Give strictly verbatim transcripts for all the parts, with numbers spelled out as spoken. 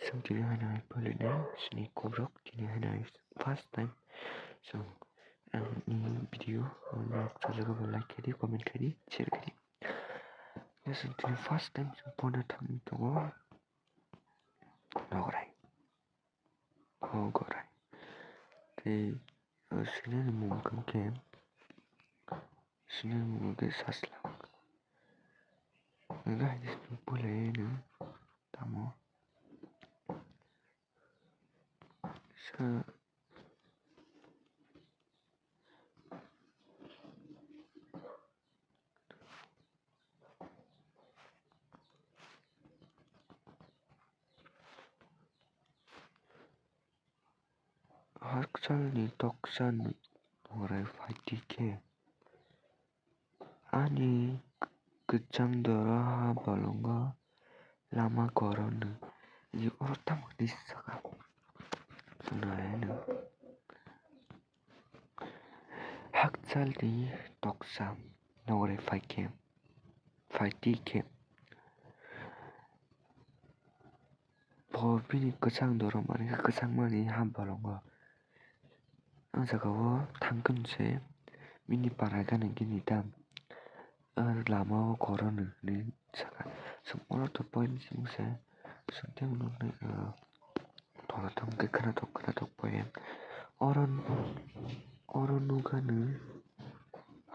Chwng tini haino hai phailwi nai sini kubrok, tini haino hai first time. So, ang ni video, ang vlog chajago bo like khe di, comment khe di, share khe di. Yes, tini first time chwng pono thangwi tongo. Nograi. O gorai. Tei, o, sinani mung khe, sinani mung khe Saslang. Nang hai pulai no tamo. Sa Hakchalni toksa nograi phaidi khe, ani kwchang doro ha bolongo lama korono. Oro tamo di saka. Hakchalni toksa nograi phaikhe, phaidi khe. Bo bini kwchang doro manwi khe kwchangmani ha bolongo. O jaga o thangkhe se bini para gana gini tam. Ar lama o korono hinwi saka. Chwng oro to point chwng se, chwng tei nuknai, ah, tongo tamo khe khwnathok khwnathok point. Oro, oro nukha nw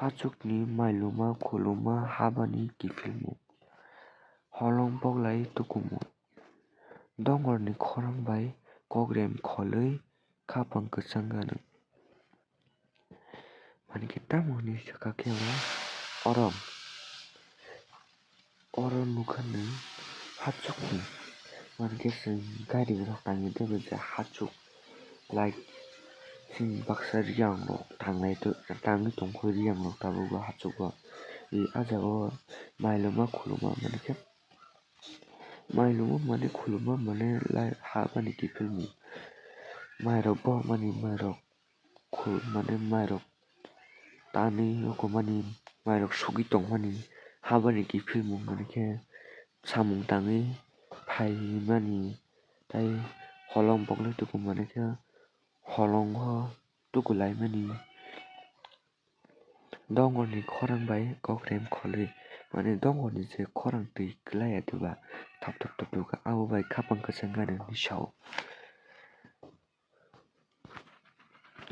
hachukni mailuma khuluma habani kiphilmung. Holong boklai tukumu. Dongorni khorang bai kok rem kholwi khapang kwchang gana. Manikhe tamo hinwi saka khe oro, oro, oro nukha nw hachukni. Manikhe chwng gari rok tangwi tongkha je hachuk, like, chini baksa riyang rok tanglai to-, tangwi tongkha riyang rok tabukbo hachukgo. I, ah jaga o mailuma khuluma manikhe. Mailuma mane khuluma mane lai habani kiphilmung. Mairok bohormani mairok khul-, mane mairok tanwi okomani mairok sugwi tongmani habani kiphilmung mane khe samung tangwi phaimani tei holong boklai tuku mane khe holongo tuku laimani. Dongorni khorang bai kok rem kholwi, mane dongorni je khorang twi kwlai ya diba, thop thop thop thop khe abo bai khapang kwchang gana hinwi sao.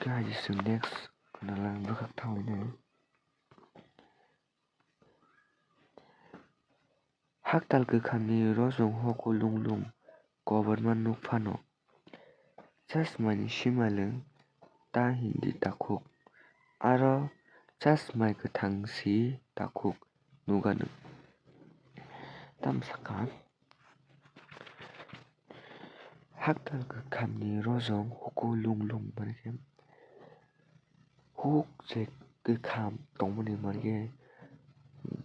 Khe hai chwng next khwnalang bwkhak thangwi nai. Haktal kwkhamni rojong hoku lung lung koborma nuk phano. Chasmani simalwng ta hindi takhuk, aro chasmai kwthang si takhuk nukha nwng. Tamo sakha, haktal kwkhamni rojong huku lung lung mankhe, huk je kwkham tongmani mankhe,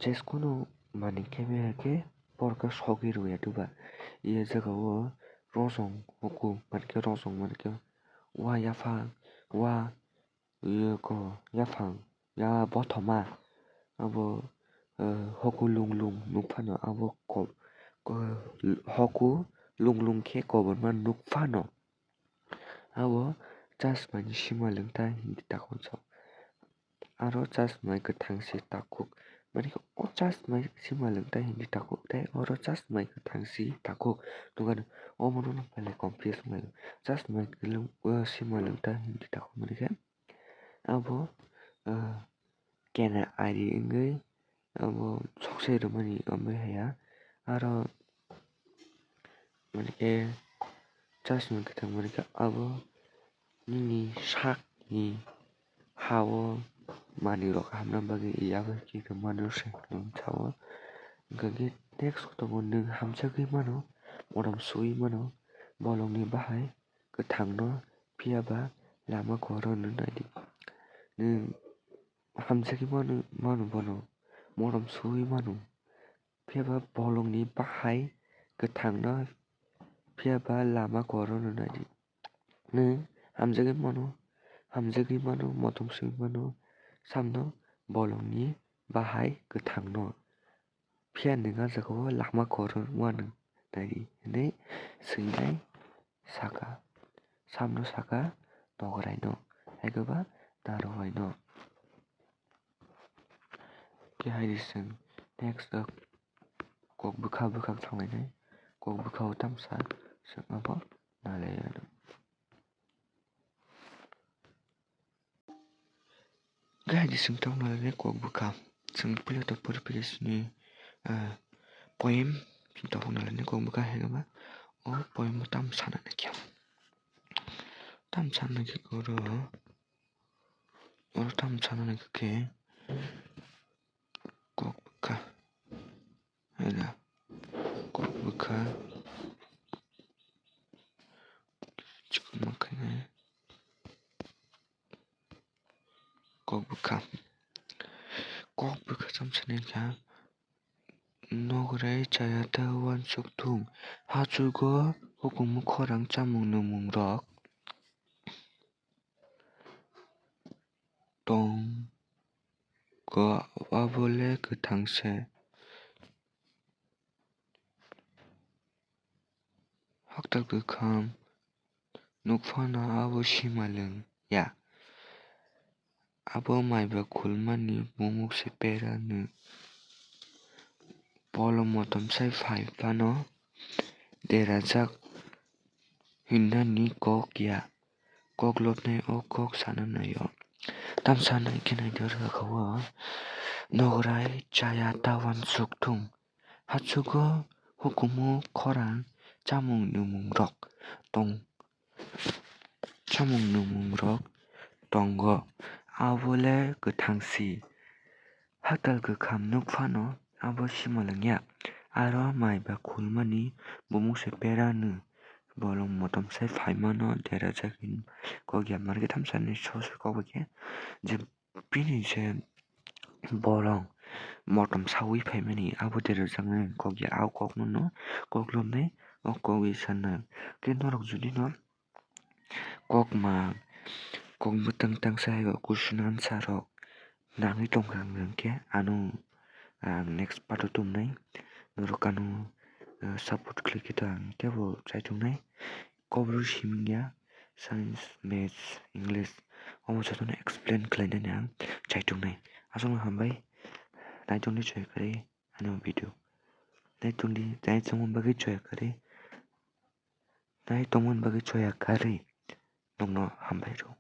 jeskunu manwi khe maya khe borok khe sogwi rwya diba. Iya jagao rojong huku mankhe, rojong mankhe wa yaphang, wa, yoko, yaphang, ya bothoma, abo, eh, hoku lung lung nuk phano, abo ko-, ko-, hoku lung lung khe koborma nuk phano. Abo chasmani simalwng ta hindi takhuk sao. Aro chasmai kwthang si takhuk. Mani khe o chasmai simalwng ta hindi takhuk. Tei oro chasmai kwthang si takhuk. Nukha nw, omo no belai confuse wnglaio. Chasmai kwlwng, o simalwng ta hindi takhuk mani khe. Abo, ah, kena ari wngwi abo soksai rwmani omo hai ya. Aro mankhe chasmai kwthang mankhe abo nini sakni ha-o manwirok hamna bagwi abo khe manwi se sao. Hwnkhe next tongo, nwng hamjagwi mano, motom sui mano, bolongni bahai kwthangno, phiya ba lama korono naidi. Nwng hamjagwi mano, mano bono, motom sui mano, phiya ba bolongni bahai kwthangno, phiya ba lama korono naidi. Nwng hamjagwi mano, hamjagwi mano, motom sui mano, samno bolongni bahai kwthangno. Phiya nwng ah jagao lama korono uanw, nai di hinwi swinai saka, samno saka nogoraino, haikhe ba narowaino. Khe hai di chwng next o kok bwkha bwkhak thanglainai, kok bwkha o tamsa chwng abo nalaio. Khe hai di chwng tabuk nalainai kok bwkha. Chwng puila tabuk pori phaikhe chini, ah, poem chwng tabuk nalainai kok bwkha hai khe ba o poem o tamo sana naikhe. Tamo sana naikhe oro, oro tamo sana naikhe khe kok bwkha. Ela kok bwkha. Chikon ma khainai. Kok bwkha. Kok bwkha tamo sana naikhe. Nograi chaya ta uansuk thung. Hachugo hukumu khorang chamung nwngmung rok tongo, abo le kwthang se. Haktal kwkham nukphano abo simalwng ya. Abo maiba khulmani bumuk se pera nw. Bolong motom sai phai phano derajak hinnani kok ya. Kok lobnai o kok sana naio. Tamo sana khe naidi oro kha o. Nograi chaya ta uansuk thung. Hachugo hukumu khorang chamung nwngmung rok tong, chamung nwngmung rok tongo, abo le kwthang si. Haktal kwkham nukphano abo simalwng ya. Aro maiba khulmani bumuk se pera nw. Bolong motom sai phaimano derajak hin kok ya. Mar khe tamo sana ni so se kok bai khe je bini je bolong motom saui phaimani abo derajak nai kok ya. O kok no kok lobnai o kok wi sana. Khe norok jodi no kok ma kok bwtang tang sai o question answer rok nangwi tongkha hwnkhe ano ang next part o tubunai norok ano, ah, support khlai khe to ang teibo chai tongnai. Kok rw simi ya, science, maths, English, omo jotono explain khlainani ang chai tongnai. Aswkno hambai, naitongdi choya kwrwi ani video. Naitongdi, naitongmani bagwi choya kwrwi, naitongmani bagwi choya kwrwi nokno hambai rw.